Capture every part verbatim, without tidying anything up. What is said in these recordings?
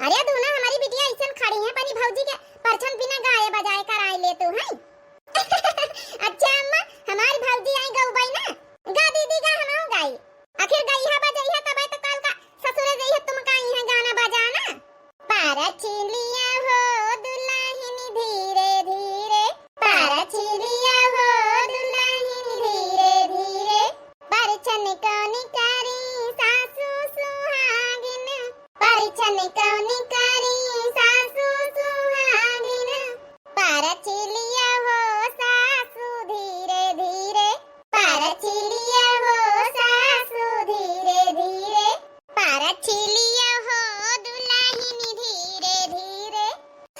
अरे दूनो हमारी बिटिया अइसन खड़ी है, अपनी भौजी के परछन बिना गाए बजाए कराए ले तू, हैं? अच्छा अम्मा, हमारी भौजी आई गउबई ना, गा दीदी गा, हमहू गाई। आखिर गइहा बजइहा तबे तो कल का ससुरे जइहा तुमका इहाँ गाना बजाना। परछिलिया हो दुलहिन धीरे धीरे, परछिलिया हो दुलहिन धीरे धीरे, परछन कौन करी सासु सुहागिन, परछन कौन करी सासु सुहागिन, परछिलिया हो सासु धीरे धीरे, परछिलिया हो सासु धीरे धीरे, परछिलिया हो दुलहिन धीरे धीरे,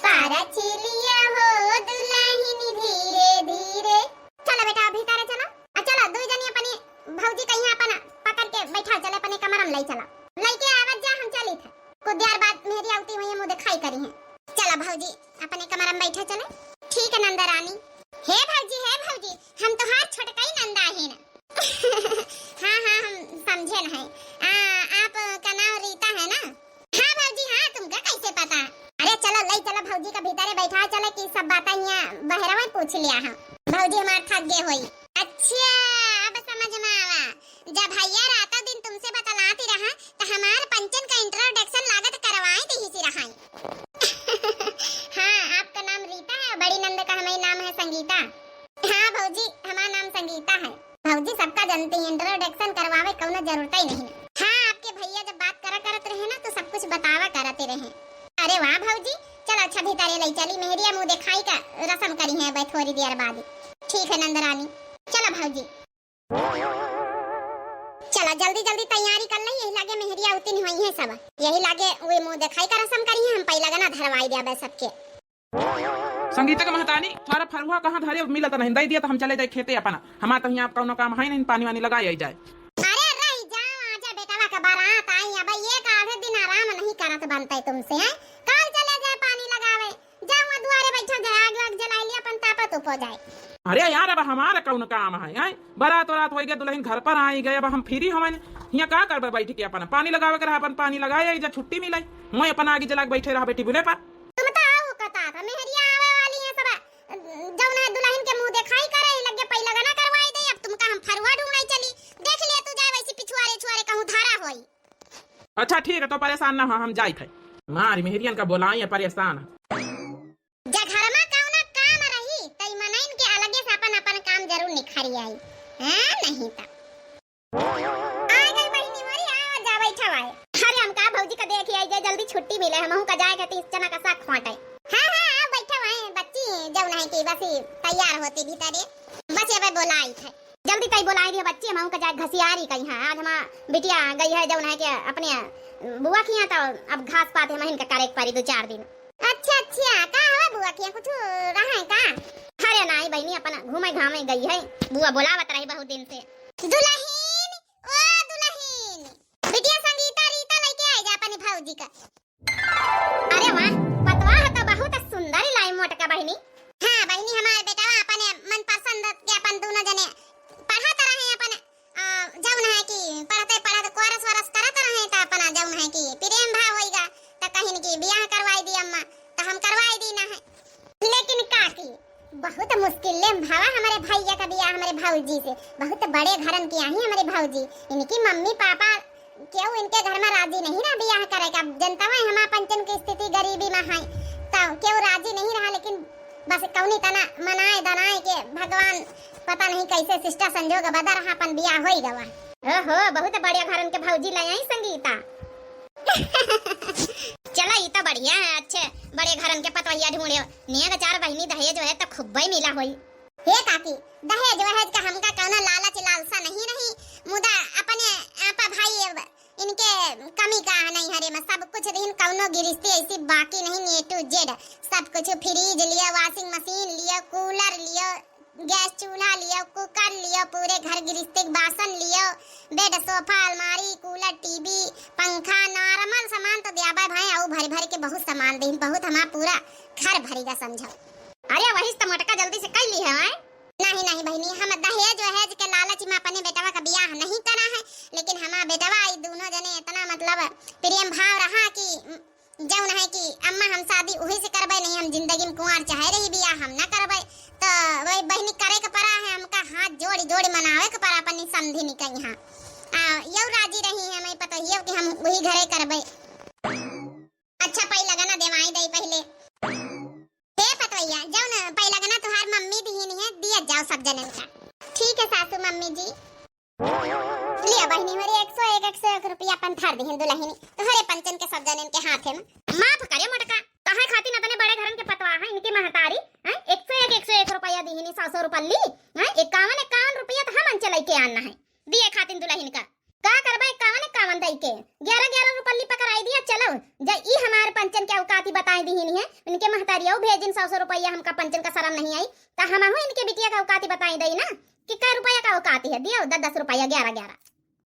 परछिलिया हो दुलहिन धीरे धीरे। चलो बेटा, भीतरे चलो। आ चलो, दुई जनी अपनी भौजी कहिया अपन पकड़ के बैठा, चले अपने कमरा में लई चला। लइके आवत जा, हम चली थे। कुछ देर बाद मेहरिया अउती हुई, मुँह देखाई करिहैं। चला भौजी, अपने कमरा में बैठा चले। ठीक है नंदा रानी। हे भौजी, हे भौजी, हम तोहार छोटकई नंदा ही ना। हाँ, हाँ, हम समझे न है। आ, आपका नाम रीता है ना? हाँ भौजी, हाँ, तुमका कैसे पता? अरे चलो, लई चलो भौजी का भीतरे बैठा चले कि सब बातें यहाँ बहरवे पूछ लिया हम। भौजी हमार थक गए होई। अच्छा, अब समझ में आवा। जब भैया रातों दिन तुमसे बतलाती रहा, तो हमार पंचन का introduction लागत करवाई दी ही रहाई। हाँ, आपका नाम रीता है और बड़ी नंद का हमारी नाम है संगीता। हाँ भौजी, हमारा नाम संगीता है। भौजी सबका जानती है, introduction करवावे कौनो जरूरत ही नहीं। हाँ, आपके भैया जब बात करा करत रहे ना, तो सब कुछ बतावा करते रहे। अरे वाह भौजी, चलो अच्छा भीतरे लई चली, मेहरिया मुँह देखाई का रसम करी है अब थोड़ी देर बाद। ठीक है नंदरानी, चलो भौजी। चला, जल्दी जल्दी तैयारी कर ले, यही लागे मेहरिया उतिन होई है सब, यही लागे वे मुँह देखाई का रसम करी है, हम पहला गना धरवाई दे अबे सबके। संगीता के महतानी, थारा फरुहा कहाँ धरे मिलत नहीं, दई दिया तो हम चले जाए खेते अपना, हमार तो यहाँ कौनो काम है नहीं, पानी वानी लगाए आई जाए। अरे रही जाओ, आजा बेटवा के बारात आई, अब एक आधे दिन आराम नहीं करत बनते तुमसे, हैं? काल चले जाए पानी लगावे। जा हुआँ दुआरे बैठा जाए, आग वाग जलाई लिया, अपन तापत उपो जाए। अरे यार, अब हमारा कौन काम है, हैं? बारात वारात होई गए, दुलहिन घर पर आई गए, अब हम free हवन, हियाँ का करबे बैठ के? अपन पानी लगावे के रहा, अपन पानी लगाए आई जा, छुट्टी मिलाई, मैं अपन आगे जला के बैठे रहा बेटी बुले पर। तुम तो आओ कता था, मेहरिया आवे वाली है सब, जौन है दुलहिन के मुँह देखाई करे, लगे पहला गना करवाई दे, अब तुमका हम फरुआ ढूंढाई चली, देख लिया तू जाए वैसी पिछुआरे छुआरे कहूँ धारा होई। अच्छा ठीक है, तो परेशान ना हो, हम जाइत है। मारी मेहरियन का बोलाई है, परेशान है। जे घर में कौनो काम रही, तई मनइन के अलगे से अपन अपन काम जरूर निखारी आई। हाँ, नहीं तो। आ गई बहिनी मोरी, आ जा बैठा भाई। अरे हमका भौजी का देख आई, जे जल्दी छुट्टी मिले, हमहू का जाए के तीस चना का साग खोटे। हाँ, हाँ, आ बैठा भाई, बच्ची जौन है कि बस ही तैयार होती भीतरे, बस ये बोलाई थे। जल्दी तई बोलाई दिया बच्ची, हम का जाए घसियारी कहीं है। आज हमार बिटिया गई है जौन है कि अपने बुआ के यहाँ, तो अब घास पात है महीन का करे के परी दो चार दिन। अच्छा, अच्छा, का हवा बुआ के यहाँ कुछ रहा है का? अरे नाई बहिनी, अपन घूमे घामे गई है, बुआ बोलावत रही बहुत दिन से। दुलहिन, ओ दुलहिन, बिटिया संगीता रीता लइके आई जा अपनी भौजी का। अरे वाह, पतवा है तो बहुत सुंदर लाई मोटका बहिनी। हाँ बहिनी, हमारे बेटवा अपने मन पसंद के अपन दोनों जने पढ़त रहे, अपन, आ, जौन है कि पढ़ते पढ़त कोरस वरस करत रहे, तो अपना जौन है कि प्रेम भाव होइगा, तो कहिन कि बियाह करवाई दी अम्मा, तो हम करवाई दी ना है। लेकिन काकी, बहुत मुश्किल ले भावा हमारे भैया का बियाह हमारे भौजी से। बहुत बड़े घरन की आई हमारे भौजी, इनकी मम्मी पापा केहू इनके घर में राजी नहीं रहा बियाह करे का। अब जनता है हमार पंचन की स्थिति गरीबी में है, तो केहू राजी नहीं रहा, लेकिन बस कौनी तना मनाए दनाए के भगवान पता नहीं कैसे सृष्टा संजोग बदल रहा, अपन बियाह होई गवा। ओहो, बहुत बढ़िया घरन के भौजी ले आई संगीता। चला, ई तो बढ़िया है, अच्छे बड़े घरन के पतवहिया ढूंढे। नेग चार बहिनी दहेज है तो खूबे मिला होई। हे काकी, दहेज वहेज का हमका कौनो लालच लालसा नहीं रही, मुदा अपने आपा भाई अब इनके कमी का है नहीं हरे में, सब कुछ दिन कौनो गिरस्ती ऐसी बाकी नहीं, A to Z सब कुछ, fridge लियो, washing machine लियो, cooler लियो, गैस चूल्हा लियो, cooker लियो, पूरे घर गिरस्ती के बासन लियो, bed, sofa, अलमारी, cooler, TV, पंखा, normal सामान तो दिया बा भाई, आऊ भर भर के बहुत सामान दीन, बहुत हमार पूरा घर भरी का समझो। अरे वही तो मोटका जल्दी से कई ली है, हैं? नहीं, नहीं बहिनी, हम दहेज वहेज के लालच में अपने बेटवा का बियाह नहीं करा है, लेकिन हमार बेटवा ई दोनों जने इतना मतलब प्रेम भाव रहा कि जौन है कि अम्मा हम शादी उही से करबै, नहीं हम जिंदगी में कुंवार चाहे रही बियाह हम ना करबै। तो वही बहिनी करे के परा है, हमका हाथ जोड़ी जोड़ी मनावे के परा अपनी समधिनी के यहाँ। आ, यौ राजी रही है मैं पतोहियो कि हम उही घरे करबै। अच्छा, पै लगना देवाई दई पहिले। हे पतोहिया, जौन पै लगना तुहार मम्मी दिहिन है, दिया जाओ सब जनन का। ठीक है सासू मम्मी जी। लिया बहिनी, हमारे एक सौ एक, एक सौ एक रुपया अपन धर दिहिन दुलहिनी, तोहरे पंचन के सब जनन के हाथे में। माफ करे मोटका, काहे खातिर अपने बड़े घरन के पतवा है, इनके महतारी, हैं? एक सौ एक, एक सौ एक रुपया दिहिनी, सौ सौ रुपल्ली, हैं? इक्यावन, इक्यावन रुपया तो हमन चलाई के आना है, दिए खातिर दुलहिन का। का करबा इक्यावन, इक्यावन दई के? ग्यारह, ग्यारह रुपल्ली पकड़ाई दिया, चलो। जब ई हमार पंचन के औकाती बताई दिहिन है, इनके महतारिया भेजिन सौ सौ रुपया, हमका पंचन का शरम नहीं आई, तो हमहू इनके बिटिया का औकाती बताई दई ना। कि कै रुपया का औकात है, दियो दस दस रुपया, ग्यारह ग्यारह।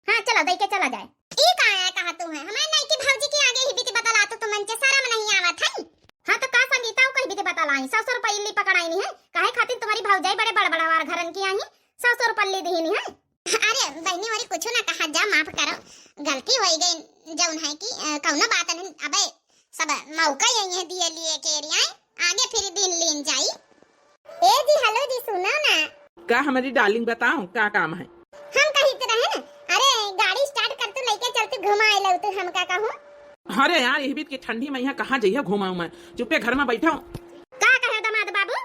हाँ, चलो, दई के चला जाए। ई का है कहा तू है? हमारे नई की भौजी के आगे ही बीच बतला तो तुमन के शरम नहीं आवत है? हाँ, तो का संगीता, वो कहीं बीच बतलाई, सौ सौ रुपया इल्ली पकड़ाई नहीं है, काहे खातिर तुम्हारी भौजाई बड़े बड़बड़ावार घरन की आई, सौ सौ रुपया ले दीनी है। अरे बहनी, मोरी कुछ ना कहा जा, माफ करो, गलती हो गई, जौन है कि, अ, कौनो बात नहीं। अबे सब मौका यही है दिए लिए के रियाए, आगे फिर दिन लीन जाई। ए जी, हेलो जी, सुनो ना। का हमारी डार्लिंग, बताओ का काम है? हम कहित रहे ना, अरे गाड़ी स्टार्ट कर तू, लेके चल तू, घुमाए लो तू हमका कहूँ। अरे यार, यही बीच की ठंडी में यहाँ कहाँ जइया घुमाऊँ मैं, चुप्पे घर में बैठा हूँ। का कहे दमाद बाबू,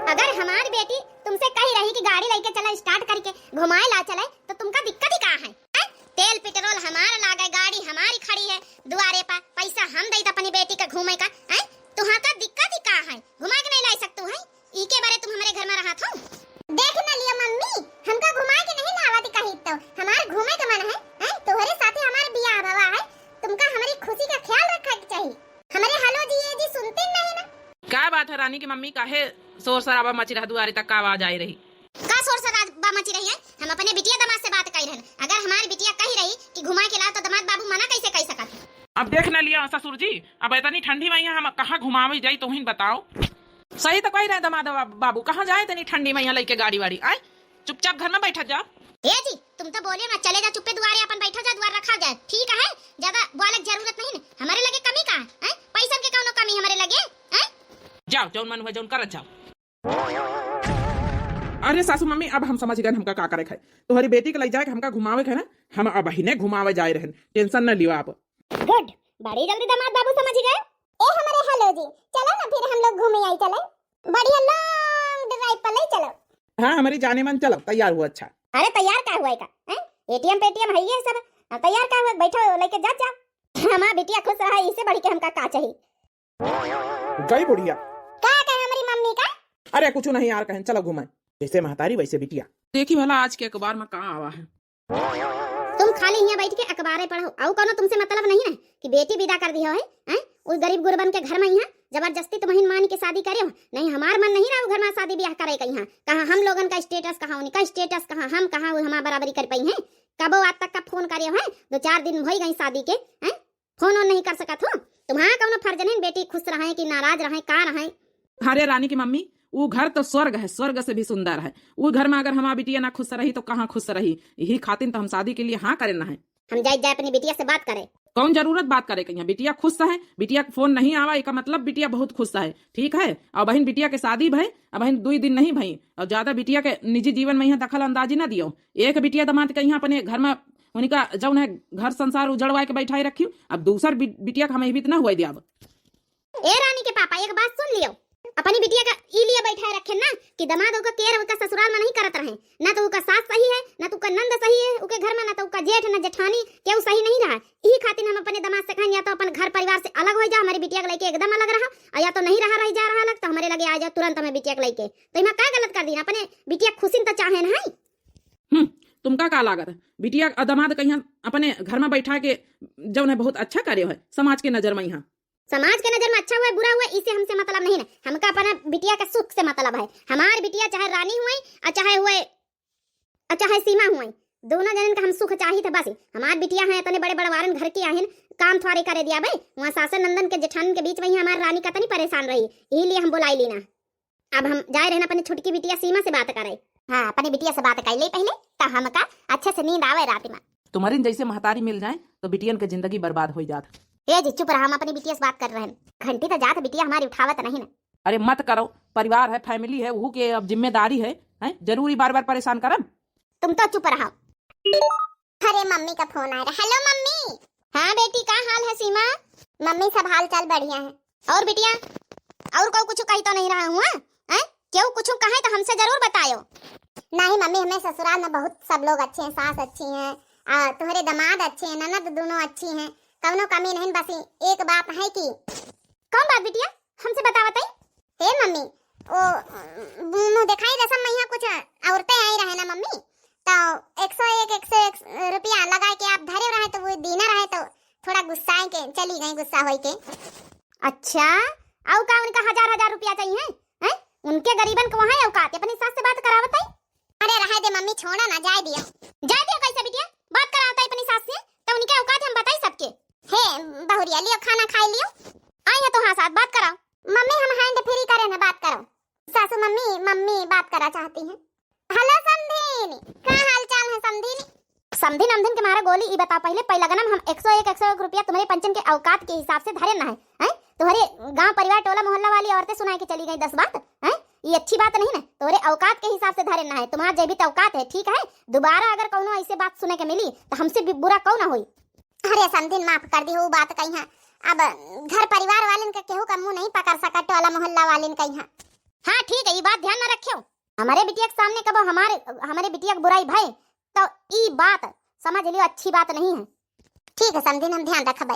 अगर हमारी बेटी तुमसे कही रही कि गाड़ी लेके चला, स्टार्ट करके घुमाए ला चले, तो तुमका दिक्कत ही का है, हैं? तेल पेट्रोल हमारा लागे, गाड़ी हमारी खड़ी है दुआरे पर, पैसा हम दई अपनी बेटी का घूमे का, हैं? तुहां का दिक्कत ही का है? घुमा के नहीं ला सकतू है? ई के बारे तुम हमारे घर में रहत हो? देख न लियो मम्मी, हमका घुमा के नहीं लावत कही तो हमार घूमे का मन है, हैं? तोहरे साथे हमार बियाह भवा है, तुमका हमारी खुशी का ख्याल रखे के चाहिए। हमारे हेलो जी, ए जी सुनते नहीं ना। का बात है रानी की मम्मी, काहे शोर शराबा मची रहा, दुआरे तक का आवाज आई रही? का शोर शराबा मची रही है? हम अपने बिटिया दमाद से बात कही रहन। अगर हमारी बिटिया कही रही कि घुमा के लाओ, तो दमाद बाबू मना कैसे कही सकत है? अब देख न लिया ससुर जी, अब इतनी ठंडी में यहाँ हम कहाँ घुमावे जाई, तोहिन बताओ। सही तो कही रहे दमाद बाबू, कहाँ जाए इतनी ठंडी में यहाँ लेके गाड़ी वाड़ी, आए चुपचाप घर में बैठा जा। ए जी, तुम तो बोले ना, चले जा चुप्पे दुआरे अपन बैठा जा, दुआर रखा जाए, ठीक है? ज्यादा बोले की जरूरत नहीं है, हमारे लगे कमी का है? पैसन के कौनो कमी हमारे लगे है? जाओ, जौन मन हुआ जौन करत जाओ। अरे सासू मम्मी, अब हम समझ गए हमका का करे खाए। तोहरी बेटी के ले जाए के हमका घुमावे के है ना, हम अब हिने घुमावे जाए रहन, टेंशन न लियो आप। गुड, बड़ी जल्दी दामाद बाबू समझ गए। ए हमारे हेलो जी, चलो ना फिर हम लोग घूमे आई चले, बढ़िया लॉन्ग ड्राइव पर ले चलो। हाँ हमारी जाने मन, चलो तैयार हुआ। अच्छा। अरे तैयार का हुआ का, हैं? एटीएम पेटीएम है ये सब, अब तैयार का हुआ, बैठो लेके जा जा। हमार बिटिया खुश रहा, इससे बढ़ के हमका का चाहिए? गई बुढ़िया। का कहे हमारी मम्मी का? अरे कुछ नहीं यार, कहन चलो घूमे, जैसे महतारी वैसे बिटिया। देखी भला आज के अखबार में का आवा है। तुम खाली यहाँ बैठ के अखबारे पढ़ो, अउ कौनो तुमसे मतलब नहीं है कि बेटी विदा कर दियो है, हैं? उस गरीब गुरबन के घर में यहाँ जबरदस्ती तुमहिन मान के शादी करे हो। नहीं, हमार मन नहीं रहा वो घर में शादी ब्याह करे का। यहाँ कहाँ हम लोगन का स्टेटस, कहाँ उनका स्टेटस, कहाँ हम, कहाँ वो हमार बराबरी कर पाई हैं? कबो आज तक का फोन करे हो, हैं? दो चार दिन हो ही गई शादी के, हैं? फोन ऑन नहीं कर सकत हो? तुम्हारा कौनो फर्ज नहीं, बेटी खुश रहे कि नाराज रहे, का रहे? अरे रानी की मम्मी, वो घर तो स्वर्ग है, स्वर्ग से भी सुंदर है। वो घर में अगर हमार बिटिया ना खुश रही तो कहाँ खुश रही? यही खातिर तो हम शादी के लिए हाँ करे ना है। हम जाए जाए अपनी बिटिया से बात करे। कौन जरूरत बात करे कहिया? बिटिया खुश है, बिटिया के फोन नहीं आवा, एका मतलब बिटिया बहुत खुश है, ठीक है? और बहन बिटिया के शादी भई, अब बहन दुई दिन नहीं भई, और ज्यादा बिटिया के निजी जीवन में यहाँ दखल अंदाजी ना दियो। एक बिटिया दमाद के यहाँ अपने घर में उनका जौन है घर संसार उजड़वाए के बैठाए रखियो, अब दूसर बि-, बिटिया के हम एहबित ना हुए दियाब। ए रानी के पापा, एक बात सुन लियो, अपनी बिटिया का ई लिए बैठाए रखे ना कि दमाद ओका केयर ओका ससुराल में नहीं करत रहे, ना तो ओका सास सही है, ना तो ओका नंद सही है ओके घर में, ना तो ओका जेठ, ना जेठानी, केहू सही नहीं रहा। यही खातिर हम अपने दमाद से कहन या तो अपन घर परिवार से अलग हो जा, हमारी बिटिया के लेके एकदम अलग रहा, और या तो नहीं रहा, रह जा रहा अलग, तो हमारे लगे आ जा तुरंत हमें बिटिया के लेके। तो इमा का गलत कर दी, अपने बिटिया खुशी तो चाहे ना है। हम्म, तुमका का लागत है? बिटिया अ दमाद कहिया अपने घर में बैठा के जौन है बहुत अच्छा कार्य है समाज के नजर में। यहाँ समाज के नजर में अच्छा हुए बुरा हुए, इसे हमसे मतलब नहीं ना। हमका अपना बिटिया के सुख से मतलब है। हमार बिटिया चाहे रानी हुए, और चाहे हुए, और चाहे सीमा हुए, दोनों जनन का हम सुख चाहित है बस। हमार बिटिया है इतने बड़े बड़वारन घर के आहिन, काम थोड़े करे दिया भाई। वहाँ सासन नंदन के जेठानन के बीच में ही हमार रानी कतनी परेशान रही, यही लिए हम बुलाई ली ना। अब हम जाए रहन अपने छोटकी बिटिया सीमा से बात करे। हाँ, अपने बिटिया से बात कर ले पहले, तो हमका अच्छे से नींद आवे रात में। तुम्हारी जैसे महतारी मिल जाए तो बिटियन के जिंदगी बर्बाद हो जात। ए जी, चुप रहा, हम अपनी बिटिया से बात कर रहे हैं। घंटी तो जात बिटिया हमारी उठावत नहीं ना। अरे मत करो, परिवार है, family है, वहू के अब जिम्मेदारी है, हैं? जरूरी बार बार परेशान करब? तुम तो चुप रहा। अरे मम्मी का फोन आ रहा। हेलो मम्मी। हाँ बेटी, का हाल है सीमा? मम्मी सब हाल चाल बढ़िया है। और बिटिया, और को कुछ कही तो नहीं रहा हूँ, हाँ? हैं? क्यों कुछ कहे तो हमसे जरूर बतायो। नहीं मम्मी, हमें ससुराल में बहुत सब लोग अच्छे हैं, सास अच्छी हैं, आ, तुम्हारे दामाद अच्छे हैं, ननद दोनों अच्छी हैं, कौनो कमी नहीं, बस एक बात है कि। कौन बात बिटिया? हमसे बतावत है। हे मम्मी, ओ मुँह देखाई रसम में यहाँ कुछ औरतें आई रहे ना मम्मी, तो एक सौ एक, एक सौ एक रुपया लगा के आप धरे रहे, तो वो दीना रहे, तो थोड़ा गुस्सा के चली गई, गुस्सा होई के। अच्छा, आउ का उनका हजार हजार रुपया चाहिए, हैं? उनके गरीबन के वहाँ औकात, अपनी सास से बात करावत है। अरे रहे दे मम्मी, छोड़ा ना, जाए दियो। जाए दियो कैसे बिटिया? बात करावत है अपनी सास से, तो उनके औकात हम बताई सबके। हे बहुरिया, लियो खाना खाई लियो। आई है तो हाँ साथ बात कराओ। मम्मी हम hand free करे ना, बात करो। सासू मम्मी, मम्मी बात करा चाहती हैं। हेलो समधिन, का हाल चाल है समधिन? समधिन अमधिन के मारा गोली, ई बताओ पहले, पहला गनम हम एक सौ एक, एक सौ एक रुपया तुम्हारे पंचन के औकात के हिसाब से धरे ना है, हैं? तुम्हारे गांव परिवार टोला मोहल्ला वाली औरतें सुनाए के चली गई दस बात, हैं? ये अच्छी बात नहीं ना, तुम्हारे औकात के हिसाब से धरे ना है, तुम्हारा जे भी तो औकात है, ठीक है? दोबारा अगर कौनो ऐसे बात सुने के मिली तो हमसे भी बुरा कौन ना होई। अरे समधिन माफ कर दी, वो बात कही है, अब घर परिवार वालन का केहू का मुंह नहीं पकड़ सका, टोला मोहल्ला वालन कही है। हाँ ठीक है, ये बात ध्यान ना रखियो। हमारे बिटिया के सामने कबो हमारे, हमारे बिटिया के बुराई भय, तो ई बात समझ लियो, अच्छी बात नहीं है। ठीक है समधिन, हम ध्यान रखबे।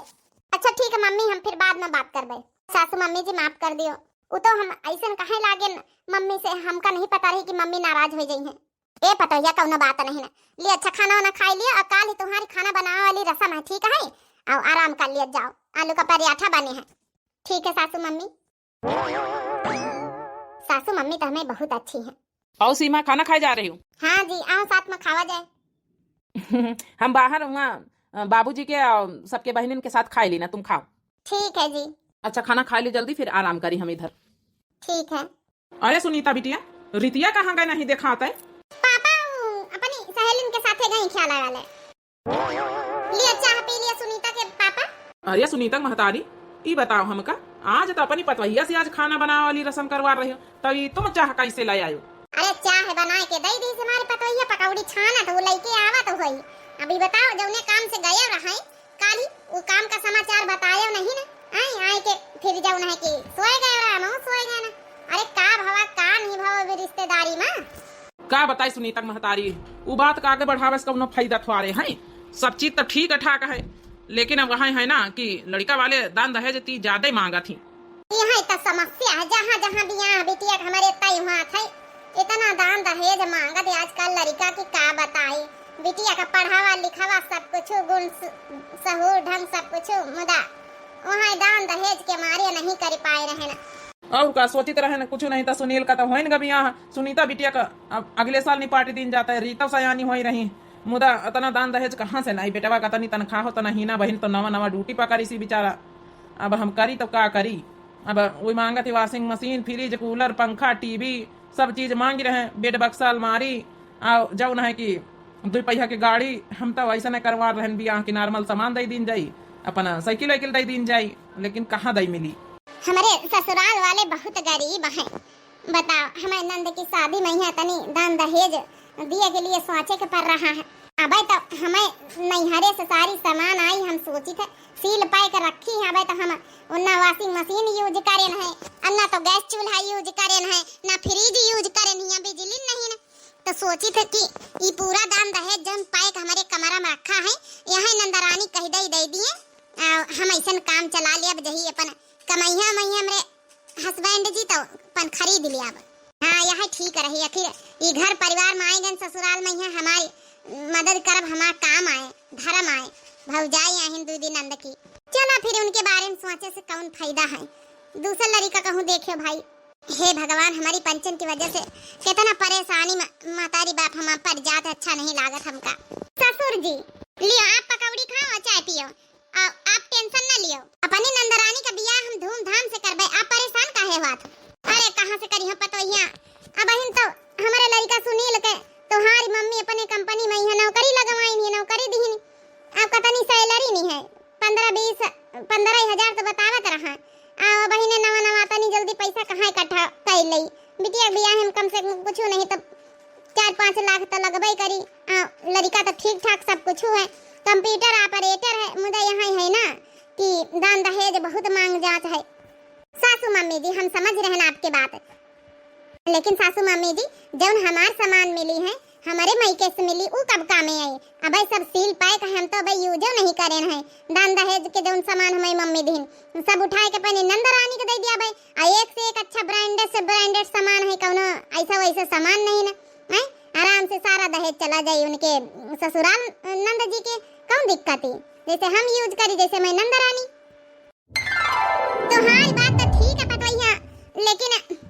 अच्छा ठीक है मम्मी, हम फिर बाद में बात करबे। सासू मम्मी जी माफ कर दियो, वो तो हम ऐसन कहे लागे न मम्मी से, हमका नहीं पता रही कि मम्मी नाराज हो जाई हैं। ए पतोहिया, कौनो बात नहीं ना, लियो अच्छा खाना वाना खाई लियो, और काल ही तुम्हारी खाना बनावे वाली रसम है, ठीक है? आओ आराम कर लियो जाओ, आलू का पराठा बने है। ठीक है सासू मम्मी। सासू मम्मी तो हमें बहुत अच्छी हैं। आओ सीमा, खाना खाए जा रही हूँ। हाँ जी, आओ साथ में खावा जाए। हम बाहर वहाँ, अ, बाबूजी के और सबके बहनिन के साथ खाए ली ना, तुम खाओ। ठीक है जी। अच्छा, खाना खा ली जल्दी, फिर आराम करी हम इधर। ठीक है। अरे सुनीता बिटिया, रितिया कहाँ गए, नहीं देखात है? पापा, उ, अपनी सहेलिन के साथे गई ख्याला वाले। लिया चाह पी लिया सुनीता के पापा। अरे सुनीता महतारी, ई बताओ हमका, आज तो अपनी पतवहिया से आज खाना बनावे वाली रसम करवा रही हो, तो ई तुम चाह कैसे ले आयो? अरे चाह बनाए के दई दी से हमारे पतवहिया, पकौड़ी छाना तो वो लइके आवा तो होई। अभी बताओ, जौने काम से गए रहे, काली वो काम का समाचार बतायो नहीं ना? आई, आए के फिर जाओ नहीं कि सोए गए रहा, हम सोए गए ना। अरे का भवा, का नहीं भवा अभी रिश्तेदारी में? का बताई सुनीता महतारी, उ बात का आगे बढ़ावे से कौनो फायदा थोड़े है। सब चीज तो ठीक ठाक है, लेकिन अब वहाँ है ना कि लड़का वाले दान दहेज ती ज्यादा ही मांगत ही। यही तो समस्या है, जहाँ जहाँ बियाह बिटिया के हमारे तय हुआ थे, इतना दान दहेज मांगत है आजकल लड़का की का बताई। बिटिया का पढ़ावा लिखावा सब कुछ, गुण स-, सहूर ढंग सब कुछ, मुदा वहाँ दान दहेज के मारे नहीं कर पाए रहे ना। और का सोचित रहे न, कुछ नहीं तो सुनील का तो होइन ग बियाह, सुनीता बिटिया का अब अगले साल निपाटी दिन जाता है, रीतव सयानी होई रही, मुदा अतना दान दहेज कहाँ से लाई? बेटवा का तनी तनख्वाह हो, तना हीना बहिन तो नवा नवा ड्यूटी पकड़ी सी बेचारा। अब हम करी तो का करी? अब वही मांगत ही washing machine, fridge, cooler, पंखा, टीवी, सब चीज मांगी रहे, बेड बक्सा, अलमारी, आ जौन है कि दुई पहिया के गाड़ी। हम तो ऐसा नहीं करवा रहन बियाह कि normal सामान दे दीन जाई, अपना साइकिल वाइकिल दे दीन जाई, लेकिन कहाँ दे मिली? हमारे ससुराल वाले बहुत गरीब हैं। बताओ, हमारे नंद की शादी में यहाँ तनी दान दहेज दिए के लिए सोचे के पड़ रहा है। अबे तो हमें नैहरे से सारी सामान आई, हम सोचित है सील पैक रखी है। अबे तो हम ना washing machine use करेन है, ना तो gas चूल्हा use करेन है, ना fridge use करेन है, बिजली नहीं ना। तो सोचित है कि ई पूरा दान दहेज जौन पैक हमारे कमरा में रखा है, यही नंदरानी कह दे, दे दिए, आ, हम ऐसन काम चला ले। अब जही अपन कमैया मैया हमरे husband जी तो अपन खरीद लिया अब। हाँ, यह ठीक रही। आखिर ई घर परिवार में आए गन ससुराल में यहाँ हमारी मदद करब, हमार काम आए, धर्म आए। भौजाई आहिन दू दिन नंद की। चला फिर उनके बारे में सोचे से कौन फायदा है, दूसर लड़का कहूँ देखे भाई। हे भगवान, हमारी पंचन की वजह से कितना परेशानी म-, महतारी बाप हम पड़ जात, अच्छा नहीं लागत हमका। ससुर जी, लियो आप पकौड़ी खाओ और चाय पियो, आ, आप tension ना लियो। अपनी नंदरानी का बियाह हम धूमधाम से करबे, आप परेशान काहे होत? अरे कहाँ से करी हम पतोहिया, अब हिन तो हमारे लड़का सुनील के तोहारी मम्मी अपने company में यहाँ नौकरी लगवाइन है, नौकरी दिहिन। आपका तनी salary नहीं है, पन्द्रह बीस, पन्द्रह बतावत रहा। आ बहिने, नवा नवा तनी जल्दी पैसा कहाँ इकट्ठा कर लई? बिटिया के बियाह में कम से कम कुछ नहीं तो चार पाँच लाख तो लगबे करी। आ लड़का तो ठीक ठाक सब कुछ है, कंप्यूटर ऑपरेटर है, मुदा यहाँ है ना कि दान दहेज बहुत मांग जात है। सासू मम्मी जी, हम समझ रहे हैं आपके बात, लेकिन सासू मम्मी जी, जौन हमार सामान मिली है, हमरे मइके से मिली, ऊ कब कामे आई? अबे सब सील पैक है, हम तो अबे यूजो नहीं करेन है। दान दहेज के जौन सामान हमारी मम्मी दीन, सब उठाए के अपने नंद रानी के दे दिया भाई। आ एक से एक अच्छा ब्रांडेड से ब्रांडेड सामान है, कौनो ऐसा वैसा सामान नहीं ना, हैं? आराम से सारा दहेज चला जाई उनके ससुराल नंद जी के, कौन दिक्कत है? जैसे हम यूज करी, जैसे मैं नंद रानी। तोहार बात तो ठीक है पतोहिया, लेकिन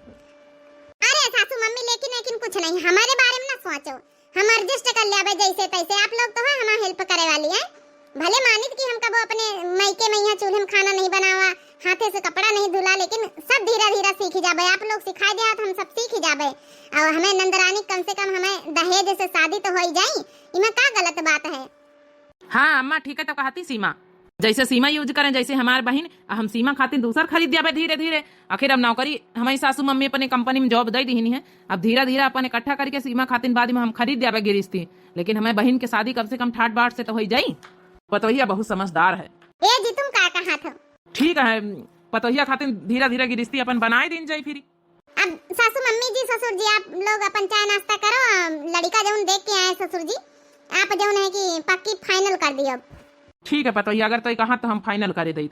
अरे सासू मम्मी, लेकिन लेकिन कुछ नहीं, हमारे बारे में ना सोचो, हम एडजस्ट कर लेबे जैसे तैसे। आप लोग तो है हमार हेल्प करे वाली है। भले मानित कि हम कबो अपने मइके में यहाँ चूल्हे में खाना नहीं बनावा, हाथे से कपड़ा नहीं धुला, लेकिन सब धीरे धीरे सीख जाबे। आप लोग सिखाई दे तो हम सब सीख जाबे। और हमें नंदरानी, कम से कम हमें दहेज से शादी तो हो ही जाई, इमे का गलत बात है? हाँ अम्मा, ठीक है तो कहती सीमा, जैसे सीमा यूज करें, जैसे हमार बहिन, आ हम सीमा खातिर दूसर खरीद दियाबे धीरे धीरे। आखिर अब नौकरी हमारी सासू मम्मी अपने कंपनी में जॉब दे दीहिन है, अब धीरे धीरे अपन इकट्ठा करके सीमा खातिर बाद में हम खरीद दियाबे गिरिस्ती, लेकिन हमें बहिन के शादी कम से कम ठाट बाट से तो हो ही जाई। पतोहिया बहुत समझदार है। ए जी, तुम का कहा था? ठीक है, पतोहिया खातिर धीरे धीरे गिरिस्ती अपन बनाए दीन जाई फिर। अब सासू मम्मी जी, ससुर जी, आप लोग अपन चाय नाश्ता करो। अम, लड़का जौन देख के आए ससुर जी, आप जौन है कि पक्की फाइनल कर दियो। ठीक है पतोहिया, अगर तो कहा तो हम फाइनल करे दई।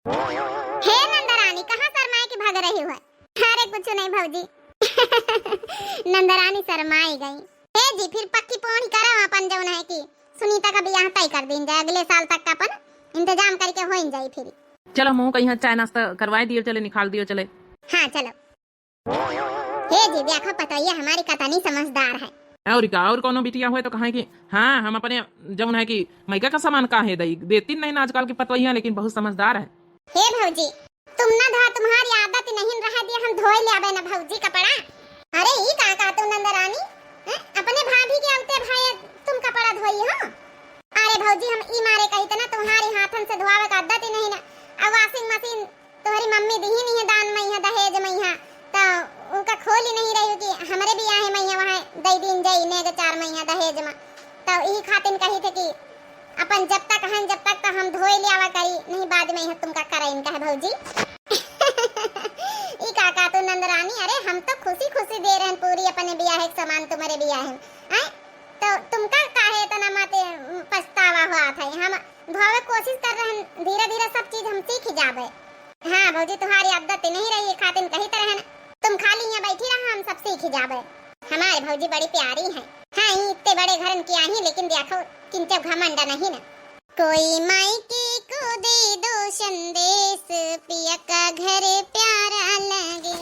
हे नंदरानी, कहाँ शर्माए के भाग रही हो? अरे कुछ नहीं भौजी। नंदरानी शर्माई गई। हे जी, फिर पक्की पोड़ी करो अपन जौन है कि सुनीता का बियाह तय कर दीन जाए, अगले साल तक का अपन इंतजाम करके हो जाए फिर। चलो मुँह कहीं चाय नाश्ता करवाए दियो चले, निकाल दियो चले। हाँ चलो। हे जी, देखो पतोहिया हमारी कतनी समझदार है। और का, और कोनो बिटिया हुए तो कहे कि हाँ, हम अपने जौन है कि मइका का सामान काहे दई, देती नहीं ना आजकल के पतोहिया, लेकिन बहुत समझदार है। हे भौजी, तुम ना धो, तुम्हारी आदत नहीं रह दिया, हम धोए ले आवे ना भौजी कपड़ा। अरे ई का, का तू नंदरानी, हैं? अपने भाभी के आउते भाई तुम कपड़ा धोई हो? अरे भौजी, हम ई मारे कही थे ना, तुम्हारे हाथन से धोआवे का आदत ही नहीं ना। अब वॉशिंग मशीन तोहरी मम्मी दिही नहीं है दान में यहाँ, दहेज में यहाँ, तो उनका खोली नहीं रही कि हमरे बियाहे में यहाँ वहाँ दे दीन जाई नेग चार में यहाँ दहेज में। तो यही खातिन कही थे कि अपन जब तक हैं, जब तक तो हम धोए ले आवा करी, नहीं बाद में यहाँ तुमका करे इनका है भौजी। ई का, का तू नंदरानी, अरे हम तो खुशी खुशी दे रहे हैं पूरी अपने बियाहे के सामान तुम्हारे बियाहे में, हैं? तो तुमका काहे इतना माते पछतावा हुआ था? हम धोवे कोशिश कर रहे हैं, धीरे धीरे सब चीज हम सीख जाबे। हाँ भौजी, तुम्हारी आदत नहीं रही, खातिन कही तरह न। तुम खाली यहाँ बैठी रहा, हम सब सीख जाबे। हमारे भौजी बड़ी प्यारी हैं। हाँ, ई इतने बड़े घरन की आई, लेकिन देखो, किंचो घमंड नहीं ना। कोई मायके को दे दो संदेश, पिया का घर प्यारा लगे।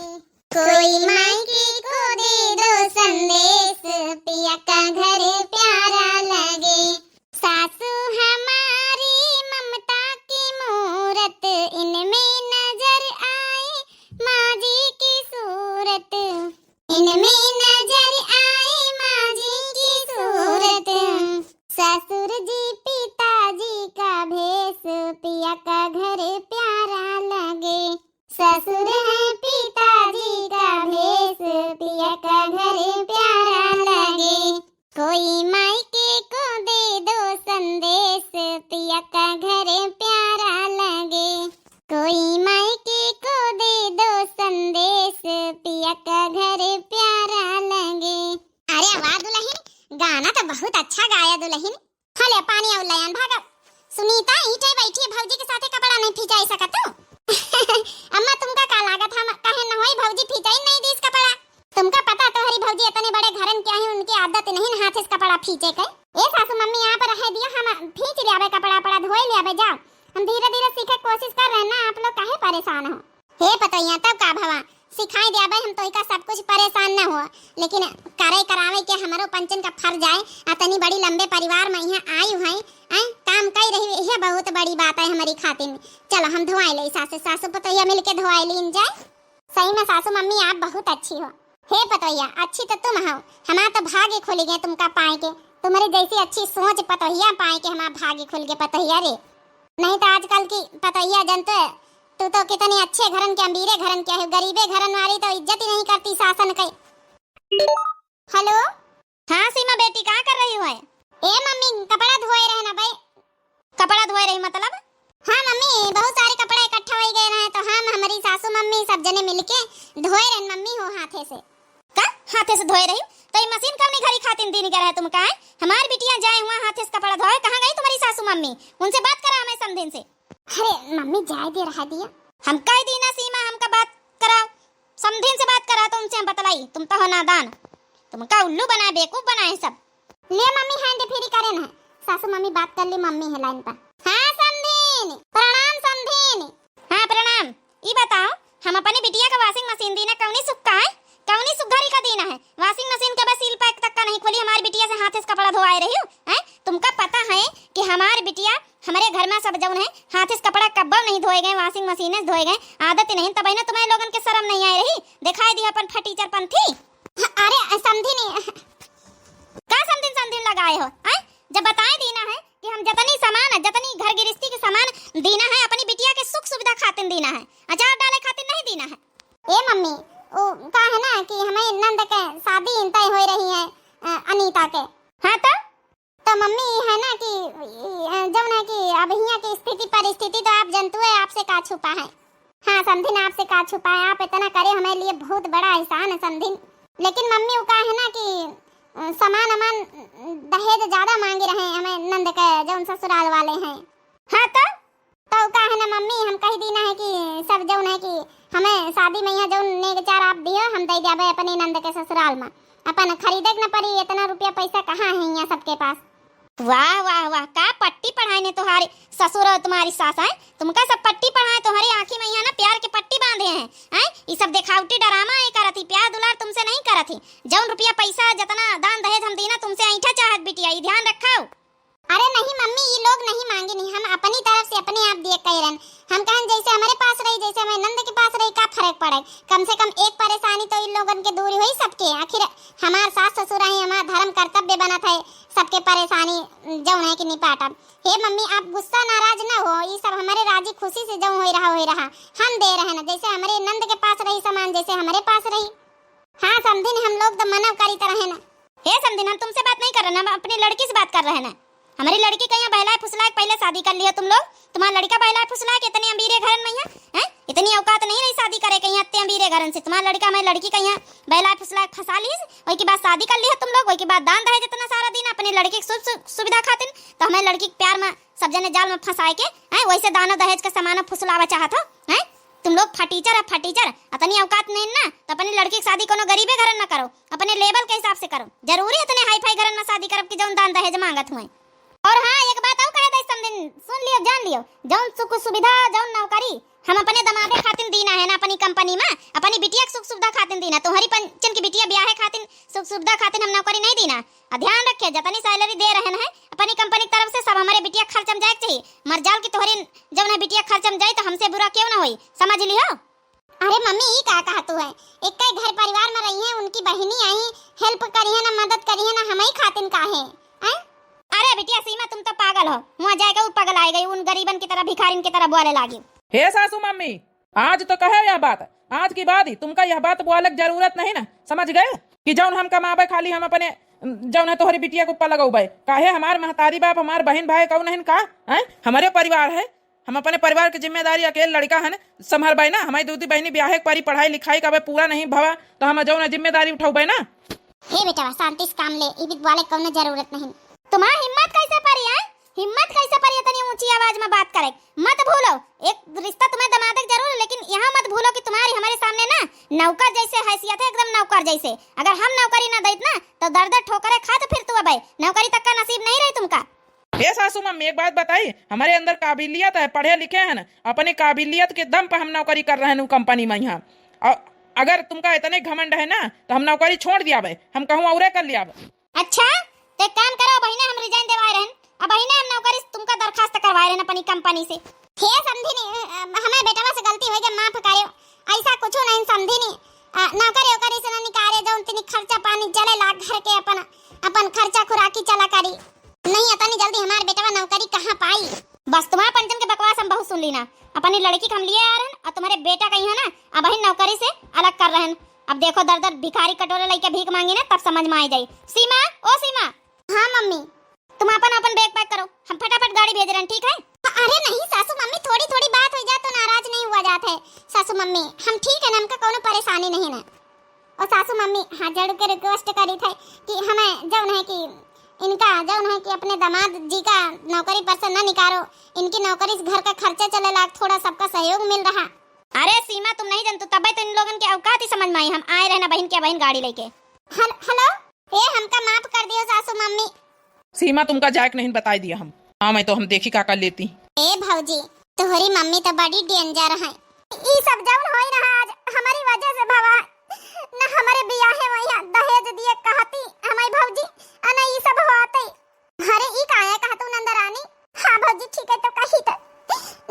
कोई मायके को दे दो संदेश, पिया का घर प्यारा लगे। सासू हमारी ममता की मूरत, इनमें नजर आए माँ जी की सूरत, इनमें नजर आए माँ जी की सूरत। ससुर जी पिताजी का भेष, पिया का घर प्यारा लगे। ससुर है पिताजी का भेष, पिया का घर प्यारा लगे। कोई मायके को दे दो संदेश, पिया का घर प्यारा लगे। कोई मायके को दे दो संदेश, पिया का घर प्यारा लगे। अरे वाह दुल्हन, गाना तो बहुत अच्छा गाया दुल्हन। हले पानी और लयान भागब। सुनीता, ईटे बैठी भौजी के साथे कपड़ा नहीं फिंचाई सकत तू? अम्मा, तुमका का लागत, हम कहे न होई भौजी फिंचाई नहीं दीस कपड़ा? तुमका पता तोहरी भौजी इतने बड़े घरन के आई, उनकी आदत नहीं न हाथे से कपड़ा फींचे के। ए सासू मम्मी, आप रहे दियो, हम फींच ले आवे कपड़ा, पड़ा धोए ले आवे, जाओ। हम धीरे धीरे सीखे कोशिश कर रहे ना, आप लोग काहे परेशान हो? हे पतोहिया, तब का भवा, सिखाई दे आवे हम तोहिका सब कुछ, परेशान न हो, लेकिन करे करावे के हमरो पंचन का फर्ज आए। अतनी बड़ी लंबे परिवार में यहाँ आई हुई, हैं, काम कई रही, यह बहुत बड़ी बात है हमारी खातिर। चलो हम धोआई ले सासे, सासू पतोहिया मिलके धोआई लीन जाए। सही में सासू मम्मी आप बहुत अच्छी हो। हे पतोहिया, अच्छी तो तुम हो, हमार तो भाग्य खुल गए तुमका पाए के। तुम्हारे जैसी अच्छी सोच पतोहिया पाए के हमार भाग्य खुल गए पतोहिया रे। नहीं तो आजकल की पतोहिया जनते तू तो कितने अच्छे घरन के, अमीरे घरन के है, गरीबे घरन वाली तो इज्जत ही नहीं करती सासन के। हेलो। हाँ सीमा बेटी, का कर रही हो? ए मम्मी, कपड़ा धोए रहे ना बे। कपड़ा धोए रही मतलब? हाँ मम्मी, बहुत सारे कपड़ा इकट्ठा होइ गए रहे, तो हम, हमरी सासू मम्मी सब जने मिलके धोए रहन मम्मी हो हाथे से। का? हाथे से धोए रही? तो ये मशीन कौनी घरी खातिन दीन के रहे तुमका है? हमार बिटिया जाए हुआ हाथे से कपड़ा धोए, कहाँ गई तुम्हारी सासू मम्मी? उनसे बात करा हमें समधिन से। अरे मम्मी, जाए दे, रहा दिया। हम कह दी ना सीमा, हमका बात कराओ, समधिन से बात करा, तुमसे हम बतलाई, तुम तो हो नादान, तुमका उल्लू बनाए, बेवकूफ बनाए सब। ले मम्मी, hand free करे ना, सासू मम्मी बात कर ली, मम्मी है लाइन पर। हाँ समधिन, प्रणाम समधिन। हाँ प्रणाम। ई बताओ, हम अपने बिटिया का washing machine दीना, कौनी सुख का है, कौनी सुख घरी का दीना है? Washing machine के बस seal pack तक का नहीं खोली, हमारी बिटिया से हाथे से कपड़ा धोआए रही हो, हैं? तुमका पता है कि हमार बिटिया, हमरे घर में सब जौन है, हाथे से कपड़ा कब्बो नहीं धोए गए, washing machine से धोए गए, आदत ही नहीं, तब ना तुम्हारे लोगन के शर्म नहीं आए रही, दिखाई दी अपन फटीचर पंथी। अरे समधिन, का समधिन समधिन लगाए हो, हैं? जब बताए दीना है कि हम जतनी सामान, जतनी घर गृहस्थी के सामान दीना है, अपनी बिटिया के सुख सुविधा खातिन दीना है, अचार डाले खातिन नहीं दीना है। ए मम्मी, वो का है ना कि हमें नंद के शादी तय हो रही है, अ, अनीता के। हाँ तो? तो मम्मी, ई है ना कि, ई, अ, जौन है कि अब हियाँ की स्थिति परिस्थिति तो आप जनतु है, आपसे का छुपा है। हाँ समधिन, आपसे का छुपा है, आप इतना करे हमारे लिए बहुत बड़ा एहसान है समधिन। लेकिन मम्मी, वो का है ना कि, अ, सामान अमान, अ, दहेज ज्यादा मांगे रहे हमें नंद के जौन ससुराल वाले हैं। हाँ तो? तो का है ना मम्मी, हम कह दीना है कि सब जौन है कि हमें शादी में यहाँ जौन नेग चार आप दियो, हम दे जाबे अपने नंद के ससुराल में। अपन खरीदे के न पड़ी, इतना रुपया पैसा कहाँ है यहाँ सबके पास। वाह, वाह, वाह, का पट्टी पढ़ाए ने तुम्हारे ससुर और तुम्हारी सास है? तुमका सब पट्टी पढ़ाए, तुम्हारी आँखी में यहाँ ना प्यार के पट्टी बांधे हैं, हैं? ये सब देखावटी ड्रामा है करत ही, प्यार दुलार तुमसे नहीं करत ही। जौन रुपया पैसा, जितना दान दहेज हम दीना, तुमसे ऐंठा चाहत बिटिया, ये ध्यान रखाओ। अरे नहीं मम्मी, ई लोग नहीं मांगे नहीं, हम अपनी तरफ से अपने आप दिए कह रहन। हम कहन जैसे हमरे पास रही, जैसे हमारे नंद के पास रही, का फर्क पड़े? कम से कम एक परेशानी तो इन लोगन के दूर होई सबके। आखिर हमार सास ससुर है, हमार धर्म कर्तव्य बनत है सबके परेशानी जौन है कि निपाटब। हे मम्मी, आप गुस्सा नाराज न हो, ई सब हमारे राजी खुशी से जौन होई रहा, होई रहा, हम दे रहे न, जैसे हमारे नंद के पास रही सामान, जैसे हमारे पास रही। हाँ समधिन, हम लोग तो मनव करी तरह है ना। हे समधिन, हम तुमसे बात नहीं कर रहे ना, हम अपनी लड़की से बात कर रहे ना। हमारी लड़की कहियाँ बहलाए फुसलाए के पहले शादी कर लियो तुम लोग। तुम्हारा लड़का बहलाए फुसलाए के इतने अमीरे घरन में है, हैं? इतनी औकात नहीं रही शादी करे कहियाँ इतने अमीरे घरन से। तुम्हारा लड़का हमारी लड़की कहियाँ बहलाए फुसलाए के फंसा लीस, वही के बाद शादी कर लियो तुम लोग, वही के बाद दान दहेज इतना सारा दीना अपने लड़की के सुख सु-, सुविधा खातिन, तो हमारी लड़की के प्यार में सब जने जाल में फंसाए के, हैं, वैसे दानो दहेज के सामानो फुसलावा चाहत हो, हैं? तुम लोग फटीचर है, फटीचर। अतनी औकात नहीं ना, तो अपनी लड़की की शादी कोनो गरीबे घरन में करो, अपने level के हिसाब से करो। जरूरी इतने हाई फाई घरन में शादी करब कि जौन दान दहेज मांगत हुए। और हाँ, एक बात और कहे दे समधिन, सुन लियो, जान लियो, जौन सुख सुविधा, जौन नौकरी हम अपने दमादे खातिन दीना है ना, अपनी कंपनी में, अपनी बिटिया के सुख सुविधा खातिन दीना, तुम्हारी पंचन की बिटिया ब्याहे खातिन, सुख सुविधा खातिन हम नौकरी नहीं दीना। आ ध्यान रखे, जतनी salary दे रहे हैं अपनी कंपनी की तरफ से, सब हमारे बिटिया खर्च में जाए के चाहिए। मर जाल की तोहरी जौन है बिटिया खर्च में जाए तो हमसे बुरा क्यों ना होई, समझ लियो। अरे मम्मी, ई का कहत तू है? एक घर परिवार में रही है, उनकी बहिनी आई, help करी है ना, मदद करी है ना, हमई खातिन का है, हैं? अरे बिटिया सीमा, तुम तो पागल हो, वहाँ जाएगा वो पगल आएगा, उन गरीबन की तरह, भिखारिन की तरह बोले लागी। हे सासू मम्मी, आज तो कहे यह बात, आज की बाद ही तुमका यह बात बोले की जरूरत नहीं ना, समझ गए? कि जौन हम कमाबे खाली हम अपने, जौन है तोहरी बिटिया के ऊपर लगौबे। काहे हमार महतारी बाप, हमार बहिन भाई कौन हन का? हैं? हमरे परिवार है, हम अपने परिवार की जिम्मेदारी, अकेले लड़का हन, संभरबे ना। हमारी दूधी बहिनी ब्याहे के परी, पढ़ाई लिखाई का अबे पूरा नहीं भवा, तो हम जौन है जिम्मेदारी उठौबे ना। हे बेटवा, शांति से काम ले, ई बीत बोले कौनो जरूरत नहीं। तुम्हार हिम्मत कैसे परी है? हिम्मत कैसे परी इतनी ऊंची आवाज में बात करे? मत भूलो, एक रिश्ता तुम्हें दमादे के जरूर, लेकिन यहाँ मत भूलो कि तुम्हारी हमारे सामने ना नौकर जैसे हैसियत है, एकदम नौकर जैसे। अगर हम नौकरी ना देत ना, तो दर दर ठोकरे खात फिर तू अबे, नौकरी तक का नसीब नहीं रही तुमका। ए सासू मम्मी, एक बात बताई, हमारे अंदर काबिलियत है, पढ़े लिखे हैं ना, अपनी काबिलियत के दम पर हम नौकरी कर रहे हैं उ कंपनी में यहाँ। और अगर तुमका इतने घमंड है ना, तो हम नौकरी छोड़ दिया बे, हम कहूँ औरे कर लिया बे। अच्छा, तो एक काम करो, अबहिने हम resign देवाए रहन, अबहिने हम नौकरी से तुमका दरखास्त करवाए रहन अपनी कंपनी से। हे समधिनी, अ, हमारे बेटवा से गलती हो गई, माफ करो। ऐसा कुछ नहीं समधिनी, अ, नौकरी ओकरी से ना निकाले, जौन तनी खर्चा पानी चले ला घर के, अपन, अपन खर्चा खुराकी चला करी। नहीं, इतनी जल्दी हमारे बेटवा नौकरी कहाँ पाई? बस तुम्हारे पंचन के बकवास हम बहुत सुन ली ना। अपनी लड़की के हम लिए आ रहन और तुम्हारे बेटा कहीं है ना, अब ही नौकरी से अलग कर रहन। अब देखो दर दर भिखारी कटोरे लेके भीख मांगी ना, तब समझ में आ जाई। सीमा, ओ सीमा। हाँ मम्मी। तुम अपन अपन बैग पैक करो, हम फटाफट गाड़ी भेज रहन, ठीक है? अरे नहीं सासू मम्मी, थोड़ी थोड़ी बात हो जाए तो नाराज नहीं हुआ जात है। सासू मम्मी, हम ठीक है ना, हमका कोनो परेशानी नहीं ना। और सासू मम्मी हाथ जोड़ के रिक्वेस्ट करी थे कि हमें जौन है कि इनका जौन है कि अपने दामाद जी का नौकरी पर से न निकालो, इनकी नौकरी से घर का खर्चा चले लाग, थोड़ा सबका सहयोग मिल रहा। अरे सीमा, तुम नहीं जानतू, तबे तो इन लोगन के औकात ही समझ में आई। हम आए रहना बहन के बहन गाड़ी लेके। हेल-, हेलो, ए हमका माफ कर दियो सासू मम्मी। सीमा, तुमका जाए के नहीं बताई दिया हम। हाँ, मैं तो हम देखी का कर लेती। ए भौजी, तोहरी मम्मी तो बड़ी डेंजर है। ई सब जौन होई रहा आज हमारी वजह से भवा, न हमारे बियाहे में यहाँ दहेज दिए कहती हमारी भौजी, अ न ई सब होते। अरे ई काहे कहतू नंदरानी? हाँ भौजी, ठीक है तो कही तो।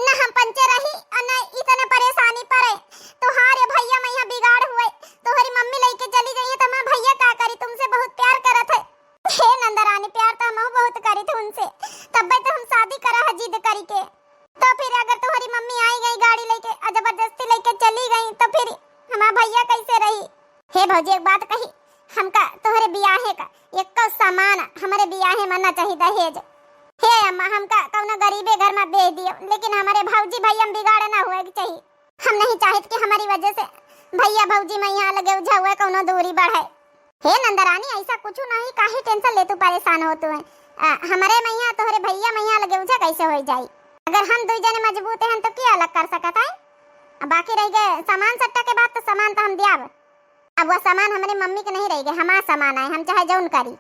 न हम पंचे रही अ न इतना परेशानी पड़े। तोहारे भैया में यहाँ बिगाड़ हुए, तोहरी मम्मी लेके चली गई है तो मैं भैया का करी, तुमसे बहुत प्यार करत है। हे नंदरानी, प्यार तो हमहू बहुत करी थे उनसे, तब्बे तो हम शादी करा है जिद करी के। तो फिर अगर तुम्हारी मम्मी आई गई गाड़ी लेके और जबरदस्ती लेके चली गई, तो फिर हमारा भैया कैसे रही? हे भौजी, एक बात कही, हमका तोहरे बियाहे का एको सामान हमारे बियाहे में ना चाहिए दहेज। हे अम्मा, हमका कौनो गरीबे घर में दे दियो, लेकिन हमारे भौजी भैया में बिगाड़ ना हुए के चाहिए। हम नहीं चाहित कि हमारी वजह से भैया भौजी में यहाँ लगे उझा हुए कौनो दूरी बढ़े। हे नंदरानी, ऐसा कुछ नहीं, काहे टेंशन लेतू, परेशान होतू है? अ, हमरे मैया तोहरे भैया मैया लगे उझा कैसे हो जाई? अगर हम दुई जने मजबूत हैं तो क्या अलग कर सकत है? अब बाकी रह गए सामान सट्टा के बात, तो सामान तो हम दियाब। अब वह सामान हमरे मम्मी के नहीं रह गए, हमार सामान आए, हम चाहे जौन करी।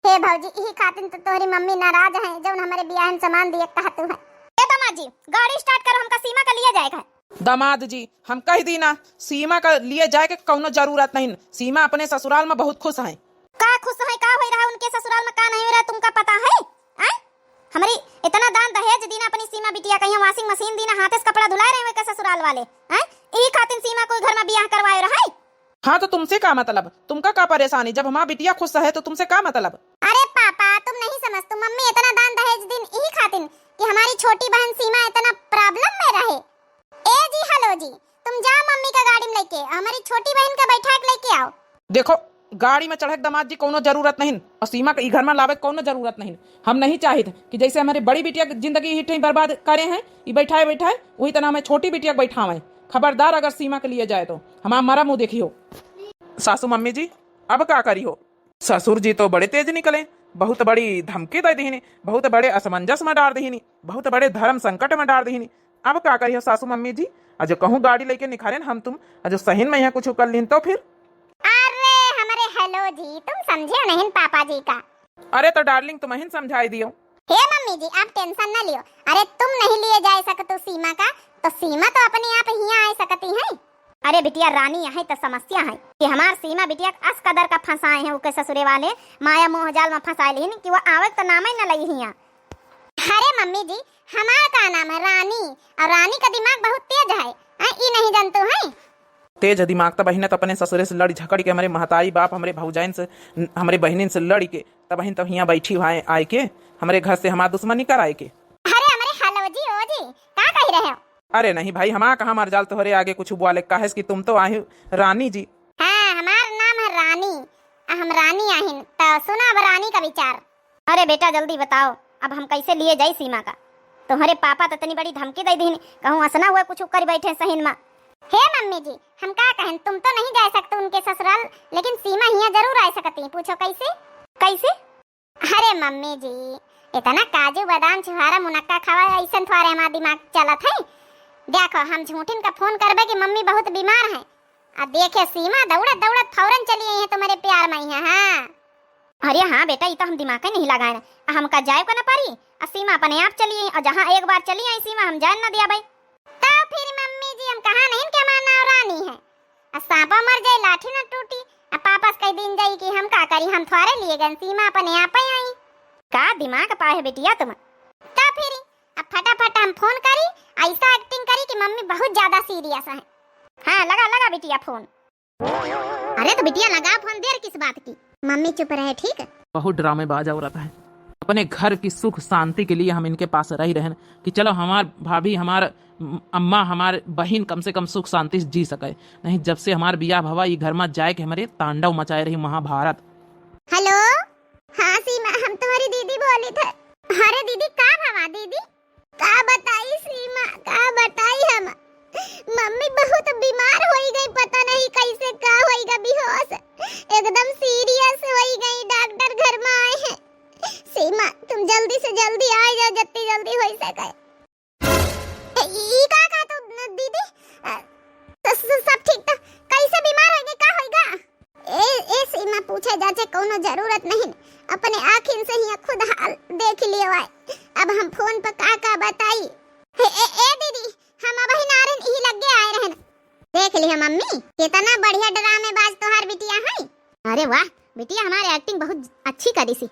हे भौजी, यही खातिर तो तोहरी मम्मी नाराज है, जौन हमरे बियाह में सामान दिए कहतू है। ए दामाद जी, गाड़ी स्टार्ट करो, हमका सीमा का लिए जाए है। दामाद जी, हम कह दी ना, सीमा का लिए जाए के कौनो जरूरत नहीं। सीमा अपने ससुराल में बहुत खुश है। का खुश है, का होई रहा उनके ससुराल में, का नहीं हो रहा, तुमका पता है? आय? हमरी इतना दान दहेज दीना अपनी सीमा बिटिया, कहीं washing machine दीना, हाथे से कपड़ा धुलाए रहे उनके ससुराल वाले, आय? यही खातिर सीमा कोई घर में बियाह करवाए रहा है? हाँ, तो तुमसे का मतलब? तुमका का परेशानी? जब हमार बिटिया खुश है, तो तुमसे का मतलब? अरे पापा, तुम नहीं समझ, तुम मम्मी इतना दान दहेज दीन यही खातिर कि हमारी छोटी बहन सीमा इतना problem में रहे। ए जी, हेलो जी, तुम जाओ मम्मी का गाड़ी में लेके, हमारी छोटी बहन का बैठा के लेके आओ। देखो, गाड़ी में चढ़े के दामाद जी कौनो जरूरत नहीं, और सीमा के ई घर में लावे के कौनो जरूरत नहीं। हम नहीं चाहित कि जैसे हमारी बड़ी बिटिया के जिंदगी ही ठई बर्बाद करे हैं, ई बैठाए बैठाए, वही तरह हमें छोटी बिटिया के बैठावे। खबरदार अगर सीमा के लिए जाए तो हमारा मरा मुंह देखी हो। सासू मम्मी जी, अब का करी हो? ससुर जी तो बड़े तेज निकले, बहुत बड़ी धमकी दे दीनी, बहुत बड़े असमंजस में डार दीनी, बहुत बड़े धर्म संकट में डार दीनी। अब का करियो सासू मम्मी जी, अजो कहूँ गाड़ी लेके निखारेन हम तुम, अजो सहीन में यहाँ कुछ कर लीन तो फिर? अरे हमरे हेलो जी, तुम समझे नहीं पापा जी का। अरे तो डार्लिंग, तुम ही समझाई दियो। हे मम्मी जी, आप टेंशन ना लियो। अरे तुम नहीं लिए जा सकतू सीमा का, तो सीमा तो अपने आप हियाँ आ सकती है। अरे बिटिया रानी, यही तो समस्या है कि हमार सीमा बिटिया के अस कदर का फंसाए हैं उके ससुरे वाले, माया मोह जाल में फंसाए लिहिन कि वो आवे के तो नाम ही न लई हियाँ। अरे मम्मी जी, हमार का नाम है रानी, और रानी का दिमाग बहुत तेज है, हैं, ई नहीं जानतू है? तेज दिमाग त बहिन त अपने ससुरे से लड़ी झगड़ के हमरे महतारी बाप, हमरे भौजाइन से, हमरे बहिनिन से लड़ी के, तब बहिन तब हियाँ बैठी हुआ आए के, हमरे घर से हमार दुश्मनी कराए के। अरे हमरे हेलो जी, ओ जी, का कही रहे हो? अरे नहीं भाई, हमार कहाँ मरजाल तोहरे आगे कुछ बोले, काहे से कि तुम तो आही रानी जी। हाँ, हमार नाम है रानी, आ हम रानी आहिन, तो सुना अब रानी का विचार। अरे बेटा, जल्दी बताओ, अब हम कैसे लिए जाई सीमा का? तुम्हारे पापा तो इतनी बड़ी धमकी दे दीन, कहूँ असना हुआ कुछ कर बैठे सहीन मा। हे मम्मी जी, हम का कहें, तुम तो नहीं जा सकते उनके ससुराल, लेकिन सीमा हियाँ जरूर आ सकती। पूछो कैसे? कैसे? अरे मम्मी जी, इतना काजू बादाम छुहारा मुनक्का खावा, ऐसन थोड़े हमार दिमाग चलत है। देखो, हम झूठिन का फोन करबे कि मम्मी बहुत बीमार है, आ देखे सीमा दौड़त दौड़त फौरन चली आई है तुम्हारे प्यार में यहाँ। हाँ। अरे हाँ बेटा, ई तो हम दिमाग ही नहीं लगाए ना। आ हमका जाए को ना पड़ी, आ सीमा अपने आप चली आई, और जहाँ एक बार चली आई सीमा, हम जाए ना दिया भाई। तो फिर मम्मी जी, हम कहा नहीं कि हमार नाव रानी है, आ सांपा मर जाए लाठी ना टूटी, आ पापस कह दिन जाई कि हम का करी, हम थोड़े लिए गए, सीमा अपने आप ही आई। का दिमाग पाए है बेटिया तुम। तो फिर अब फटाफट हम फोन करी, ऐसा एक्टिंग करी कि मम्मी बहुत ज्यादा सीरियस है। हाँ, लगा लगा बिटिया फोन। अरे तो बिटिया लगा फोन, देर किस बात की? मम्मी चुप रहे, ठीक? बहुत ड्रामेबाज औरत है। अपने घर की सुख शांति के लिए हम इनके पास रही रहेन कि चलो हमार भाभी, हमार अम्मा, हमार बहिन कम से कम सुख शांति से जी सके। नहीं, जब से हमार बियाह भवा, ई घर मा जाए के हमरे तांडव मचाए रही, महाभारत। हेलो, हाँ सीमा, हम तुम्हारी दीदी बोली थे। अरे दीदी, का भवा दीदी? का बताई सीमा, का बताई हम? मम्मी बहुत बीमार होई गई, पता नहीं कैसे का होई गा, बेहोश, एकदम सीरियस होई गई। डॉक्टर घर मा आए हैं। सीमा, तुम जल्दी से जल्दी आ जाओ, जितनी जल्दी होई सके। ए, ई का कहा तू न, दीदी? अ, स-, स-, सब ठीक त? कैसे बीमार होई गई, का होई गा? ए, ए सीमा, पूछे जाचे कौनो जरूरत नहीं, अपने आँखिन से ही खुद हाल देख लियो आए। अब हम फोन पर का का बताई? हे, ए, ए दीदी, हम अबहिन आ रहन, इही लग्गे आए रहन। देख लियो मम्मी, कितना बढ़िया ड्रामेबाज तोहार बिटिया है। अरे वाह, बिटिया हमारे acting बहुत अच्छी करी सी।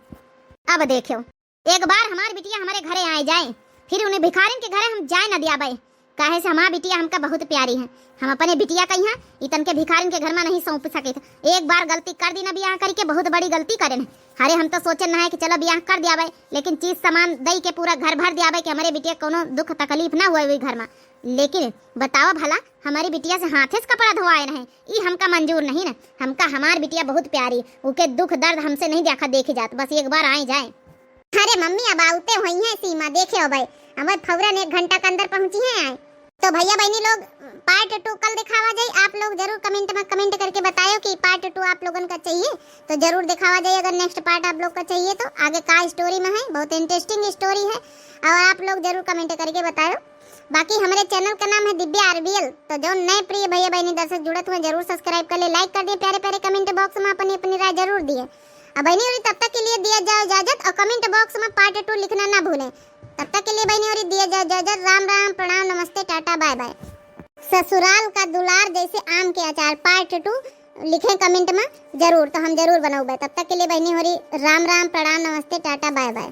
अब देखियो, एक बार हमार बिटिया हमारे घरे आए जाए, फिर उन्हें भिखारिन के घरे हम जाए न दियाबे, काहे से हमार बिटिया हमका बहुत प्यारी है। हम अपने बिटिया का यहाँ इतन के भिखारिन के घर मा नहीं सौंप सके थे। एक बार गलती कर दी ना बियाह करके, बहुत बड़ी गलती करेन। अरे हम तो सोचन ना है कि चलो बियाह कर दियाबे, लेकिन चीज सामान दई के पूरा घर भर दियाबे कि हमारे बिटिया कोनो दुख तकलीफ ना हुए हुई घर मा। लेकिन बताओ भला, हमारी बिटिया से हाथे से कपड़ा धोआए रहे, ई हमका मंजूर नहीं ना। हमका हमार बिटिया बहुत प्यारी, उके दुख दर्द हमसे नहीं देखा देखी जात, बस एक बार आए जाए। अरे मम्मी, अब आउते होई हैं सीमा, देखे हो भाई, अब फौरन एक घंटा के अंदर पहुँची हैं आए। तो भैया बहनी लोग, part two कल दिखावा जाई। आप लोग जरूर comment में comment करके बतायो कि part two आप लोगन का चाहिए, तो जरूर दिखावा जाई। अगर next part आप लोग का चाहिए तो आगे का story में है, बहुत interesting story है, और आप लोग जरूर comment करके बतायो। बाकी हमारे channel का नाम है दिव्या आरबीएल, तो जो नए प्रिय भैया बहनी दर्शक जुड़त हुए जरूर subscribe कर ले, like कर दिए, प्यारे प्यारे comment box में अपनी अपनी राय जरूर दिए। अब बहनी और तब तक के लिए दिया जाओ इजाजत और comment box में part two लिखना ना भूलें। तब तक के लिए बहनी और दिया जाओ इजाजत। राम राम, प्रणाम, नमस्ते, टाटा, bye bye। ससुराल का दुलार जैसे आम के अचार part two लिखें comment में जरूर, तो हम जरूर बनौबे। तब तक के लिए बहनी होरी राम राम, प्रणाम, नमस्ते, टाटा, bye bye।